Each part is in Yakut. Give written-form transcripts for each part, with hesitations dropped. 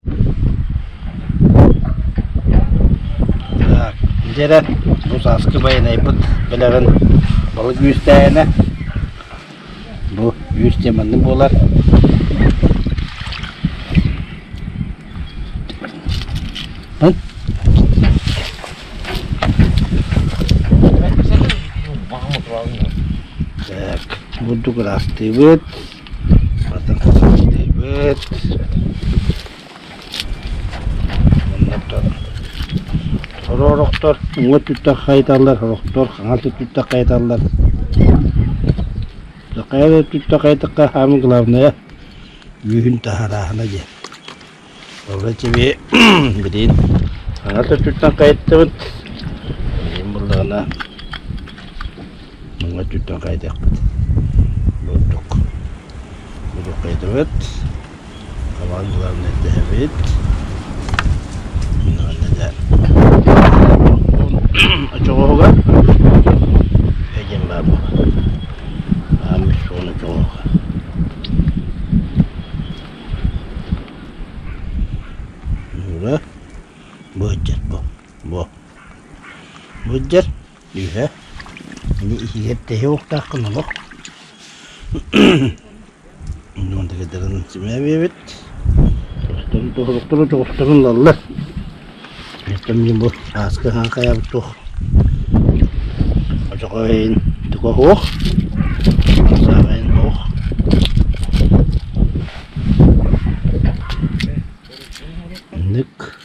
Так, дьэ эрэ, бу сааскы байанайбыт бэлэҕин балык үүстээһинэ. Бу үүс диэн маннык буолар. Так, бурдук ыраастыыбыт. Атын Сорохтор уҥа өттүттэн хайыталлар, сорохтор хаҥас өттүттэн хайыталлар. Хайа да өттүттэн хайытахха самое главное үөһүн таһарааһына диэн. Ол тебе билигин хаҥас өттүттэн хайыттыбыт. Билигин буллаҕына уҥа өттүттэн хайытыахпыт. Бурдук. Бурдук хайытабыт. Хабаан главное дэһэбит. Очоҕоһугар диэн баар буолар. Ааммыт суон очоҕоһугар. Нура быдьар бу бу быдьар үһэ ини иһигэр тэһи уохтааххын олох Онтукайдарын симээбиэбит Сорохторун тоҕустарын ылаллар Оттон мин бу сааскы хаан хайаабыт туох Очоҕойун туга суох Сааҕайын суох Инник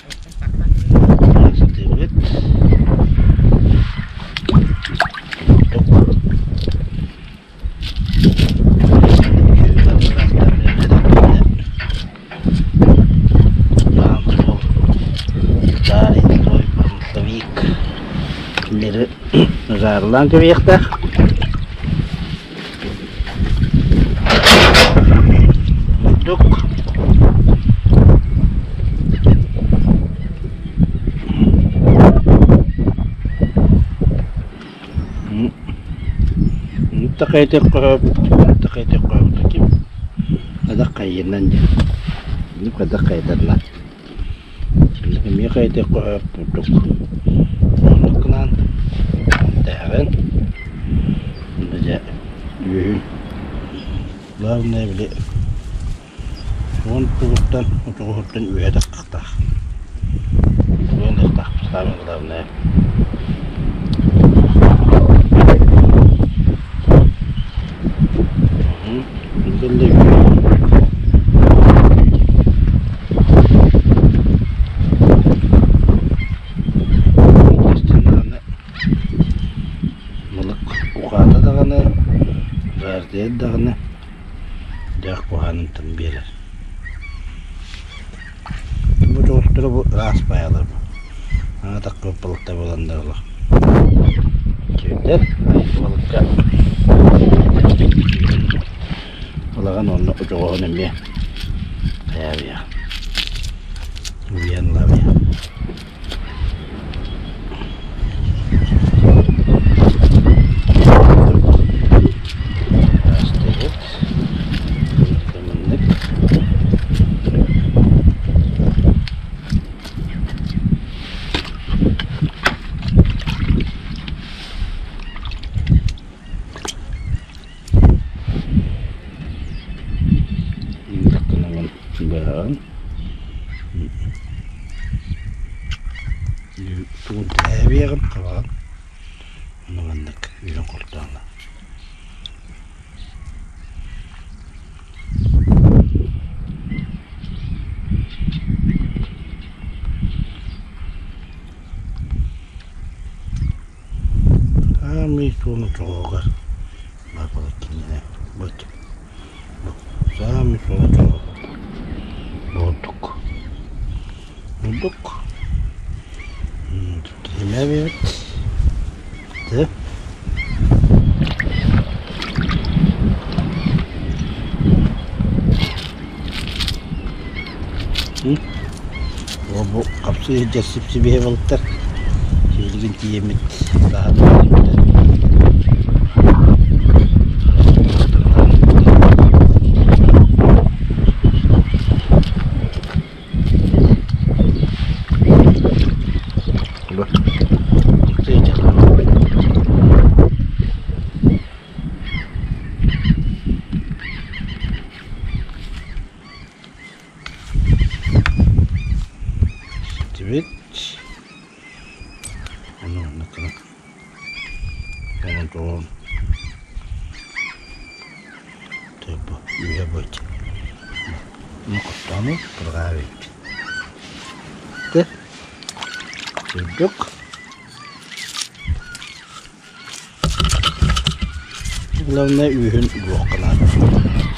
сытыыбыт Кинилэри ыһаарылаан кэбиһиэхтээх. Бурдук Хайдах диэн хайдах хайдарынан эмиэ хайдах курдук оннук гынан дэһэҕин дьэ үөһүн главное били уон тугуттан очоҕоһуттан үөһэ таххахтаах уон самое главное Балык ухаата даҕаны, жаардыйар даҕаны дьаах куһаҕанын биэрэр. Бу дьоҕустара бу ыраас баайалар бу. Аҥаатахха балыкта буоланнар олох. Үчүгэйдэр балыкка Улахан уонна удьоҕоһун эмиэ хайаабыйа уйан ылабыйа Астыбыт. Маннык. Быһаҕын тугун тээбиэҕим хабаҕын ону маннык үөрэн холтооно Саамай суону чоҕугар баар кинини быт бу саамай суону чоҕу бурдук бурдук Кимээбит Т Бу хапсыы сылдьар сип-сибиэһэй балыктар сибилигин тиийэммит сааһын Тэстибит. Ону маннык гынан оҥордоҕум. Бу үөһэ бу хотоону бырҕаабыт. Үрдүк. Главное үөһүн булуохха наада.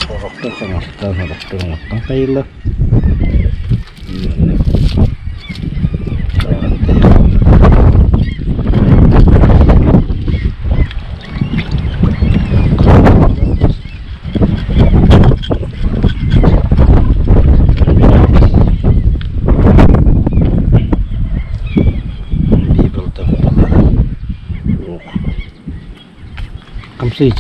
Сорохтор хаҥастан, сорохтор уҥаттан хайыыллар. Хамсыы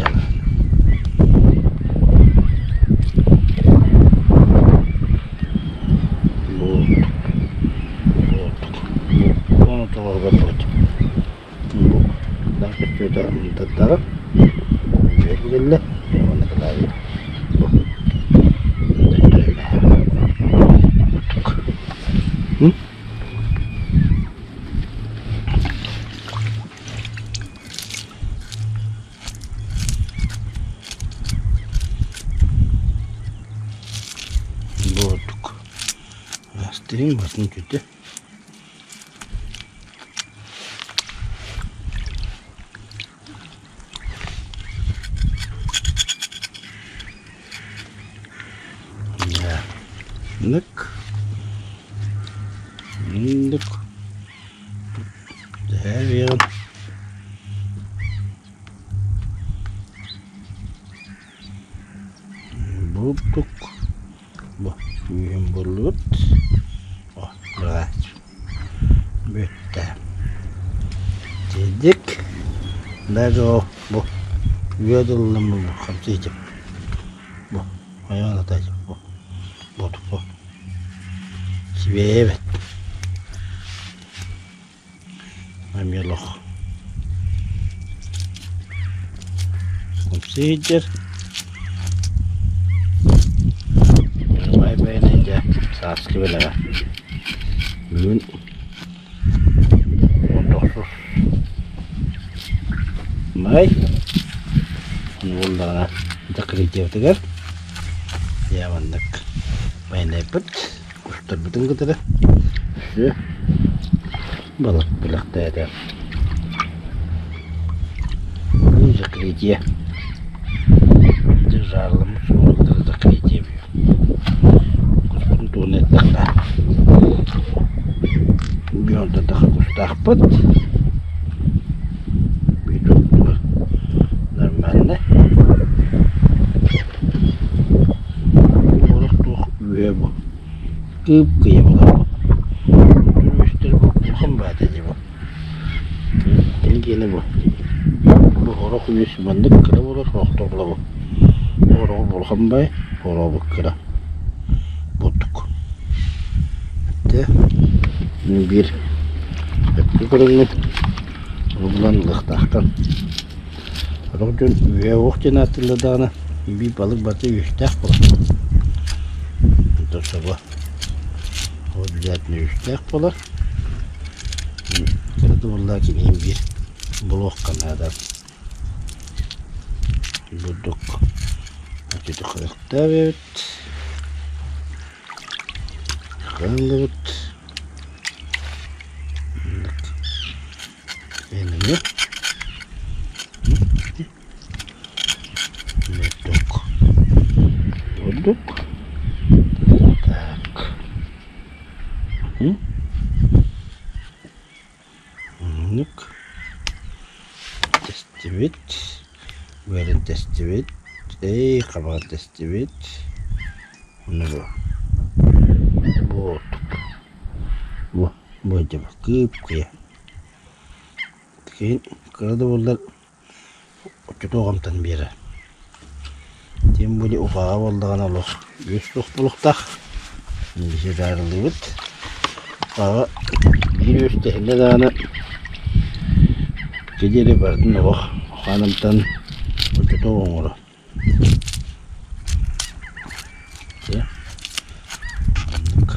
Буордук. Астырын батын түтэ. Нык. Ындык. Дэһээбиэҕин. Бурдук. Бу үүһүн буллубут. О, Бүттэ. Тиийдик. Даже бу үөт ыллым бу хамсыйдым. Бу айаан атайдым бу. Бу бу. Сибиэбэт. Эмиэ олох Хамсыйдыр. Бай байанай дьэ сааскы бэлэҕэ. Бүгүн 19 Маай буоллаҕына закрытиебытыгар дьэ маннык байанайбыт кустарбытын кытары өссө балык бэлэхтээтэ. Закрытие. Дьэ жаарламмыт суолу кытары закрытие Куспутун туһунан эттэххэ, Бүөрдэ кустаахпыт. Бүйтүк нормально. Олох туох үөһэ бу. Кыып-кыйа буолар бу. Үстэр бу улахан баата дии бу. Кини киэнэ бу. Бу орох үөс маннык кыра буолар, орохторула бу. Ороҕу улахан бай, ороҕу кыра. Бурдук. Дьэ, биир өттү көрөҥҥүт булан ылыахтаахтан. Сорох дьон үөһэ уох диэн ааттыыллар даҕаны, биир балык барыта үөстээх буолар. Онтон собо обязательно үөстээх буолар. Кыра да буоллар киниин биир булуохха наада. Бурдук өтүтү харахтаах эбит. Ханныбыт. Энэни. Бурдук. Бурдук. Так. Оннук тэстибит, үөрэн тэстибит, эй хабаҕа тэстибит, ону бу бу бу бу кыып-кыйа. Киһин кыра да буоллар Оччотуох амтан биэрэр. Тем более ухаҕа буоллаҕына олох үс суох буолуохтаах. Биһи даарылыыбыт. Ухаҕа биир үс тэһиннэ даҕаны ити диэри барытын олох ухаан амтан оччотуох оҥоро. Дьэ. Оннук.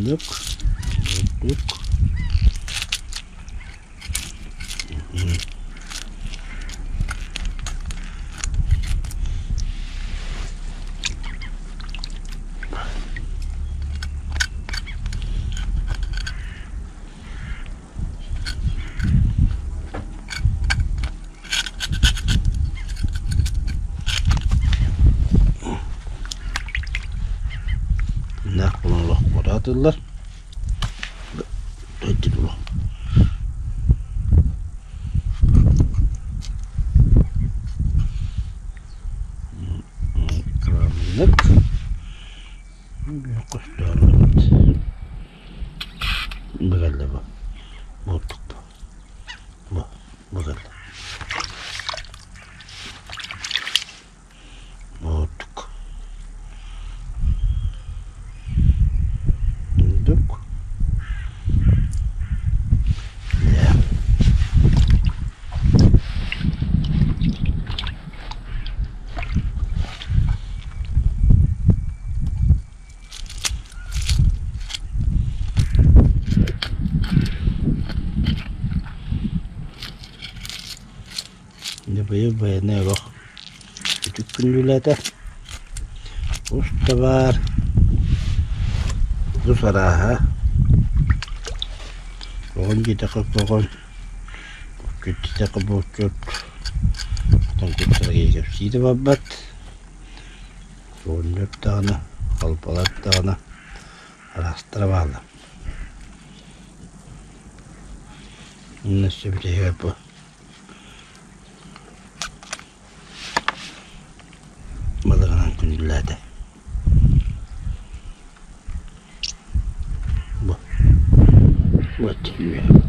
Оннук, оннук. Тыыннаах буолан олох куотаатыллар. Кырамнык Быгалла бу буолтук бу быгалла Буолтук Дук Дьэ быйыл байанай олох үтүк күндүлээтэ. Ус да баар, ус арааһа. Оҕон диэтэххэ оҕон, булчут диэтэххэ булчут. Оттон куттара киһи кэпсии да барбат. Суонньут даҕаны, халбалар даҕаны араастара бааллар. Онно өссө бүтэһигэр бу балыгынан күндүлээтэ. Бу. Бу өттүн үөһэ.